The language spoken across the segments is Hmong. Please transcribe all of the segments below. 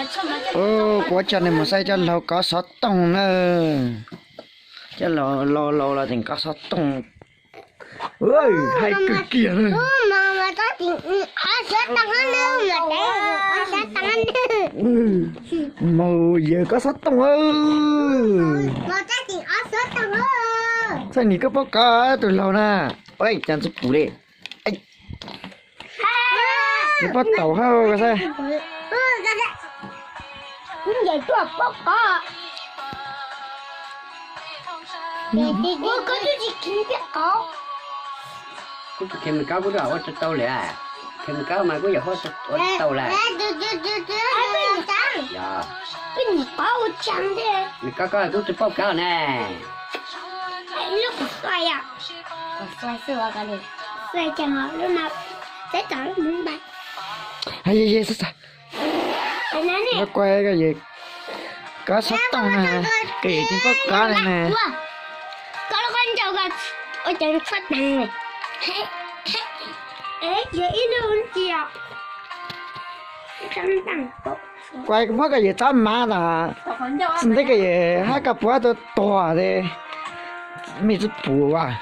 Kuv ua tsaug nej mus saib cov laus kov xov tooj na. Cov laus laus los tseem kov xov tooj. Hais kawg kiag na. Mus yawg kov xov tooj. Txhob nim koj paub kov tus laus na. Ua cas tsis pum li. Tsis paub taus hab ko xwb. Kuv tsis khiav Mes Kab kuv twb ua tau lawm. Khiav Mes Kab mas kuv yam ua tau lawm. Yog Mes Kab koj kuv tsis paub kab ne. Koj kuaj koj yawg kov xov tooj na, koj yawg tsis paub kov li na. Kuaj muab koj yawg txob mav tas, tsis ntev koj yawg hab koj puab tau tuag li, mej tsis pum as.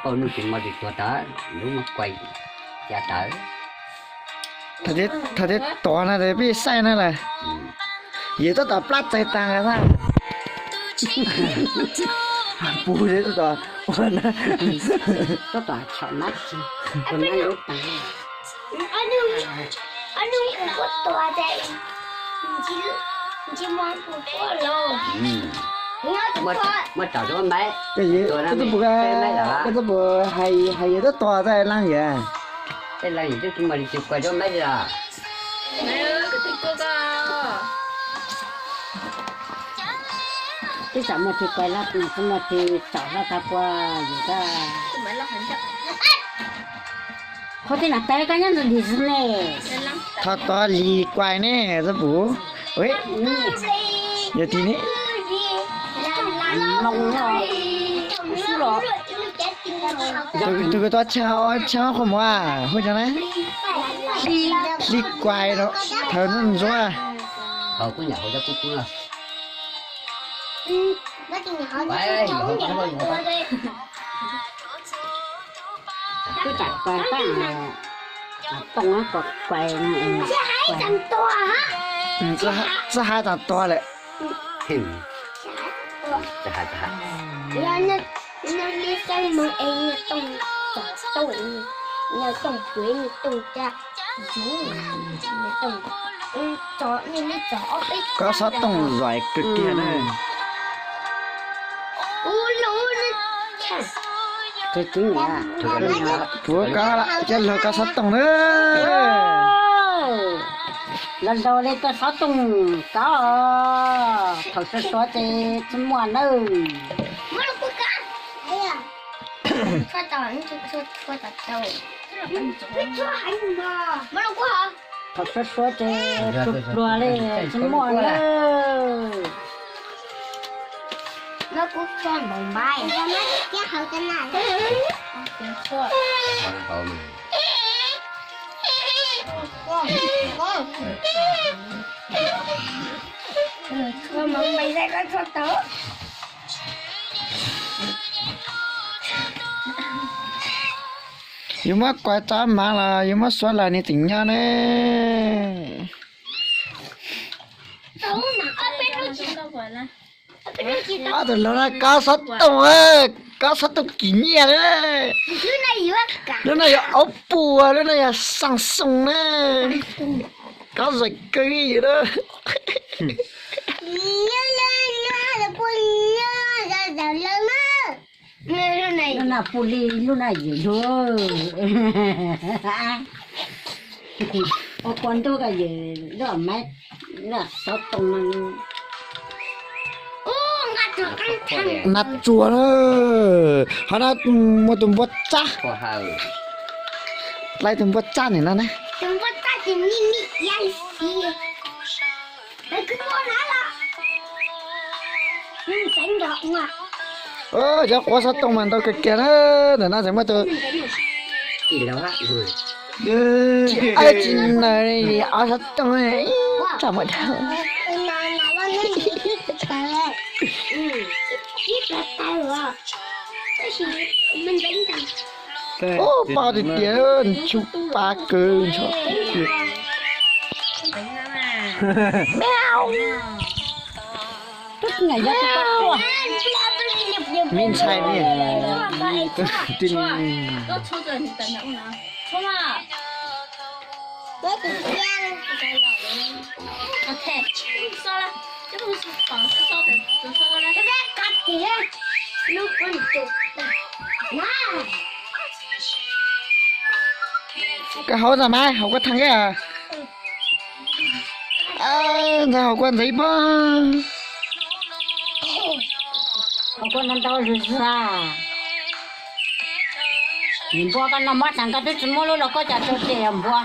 Thaum twg tuag no peb saib na lawm. Yawg tab tom plab txaig taag na. Pum tab tom ua na. Tab tom tsham mab tsi, ua mab lub taag. Muab tsom rau mab. Koj tub pum, koj tub pum hais yawg tab tom txaig laag yawg. Tej laag yawg twb tsis muaj leej twg kua rau mab li os. Twb tsis muaj leej twg kua, tsis muaj leej twg tsom hlo tag kua yawg. Qhov twg na, tais koj nyob ntawm lim xwb ne. Thaum tod lim kuais ne, tub pum. Yog ti ne. Tus kws tuav tshav, tshav qhov muag hu cov na. Hli kuais rau thaum ntsuab. Txawj hais tsaam tuag lawm. Kov xov tooj zais kawg kiag na. Puab kov cov laug kov xov tooj na. Los ntaus li koj xov tooj kov, thaum suav suav ces tsis muaj nawb. Thaum suav suav ces pluag pluag li tsis muaj nawb. Yus muab kuais tso mav los yus muab suav lawm nws tseem nyob ne. Ob tug laug no kov xov tooj, kov xov tooj kim nyiaj na. Lub no yog Oppo, lub no yog Samsung na. Kov zais kawg li na. Lub no puj li lub no yawm lug. Ua kua ntuj ko yawg lub maiv, lub xov tooj no. Nab tsuag na. Qhov no muaj tus npua tsab. Laib tus npua tsab nim no na. Cov quav xov tooj mas ntau kawg kiag na. Ntawm no tseem muaj tus Tsis, tsis na li ob sab tooj, tsam muaj dhau. Ub, pab tiag tiag, ntshuj pab kawg ntsho tiag. Me ntxhais ne. Koj haus ntag mas, haus koj thaj keb. Ntag, haus koj ntag ib pob. Haus koj ntau ntau zog zog. Npua koj noj mov tas koj twb tsis muab lub los koj cas tso tseg npua.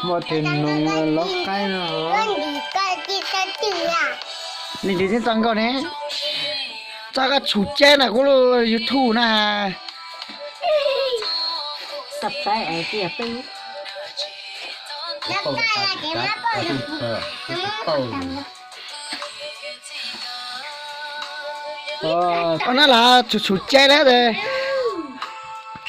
Muaj tes nus lov qaib no. Nws tis txoj nkauj ne, txoj koj tshum ceb na kuv lub YouTube na. Koj nab las tshum tshum ceb na.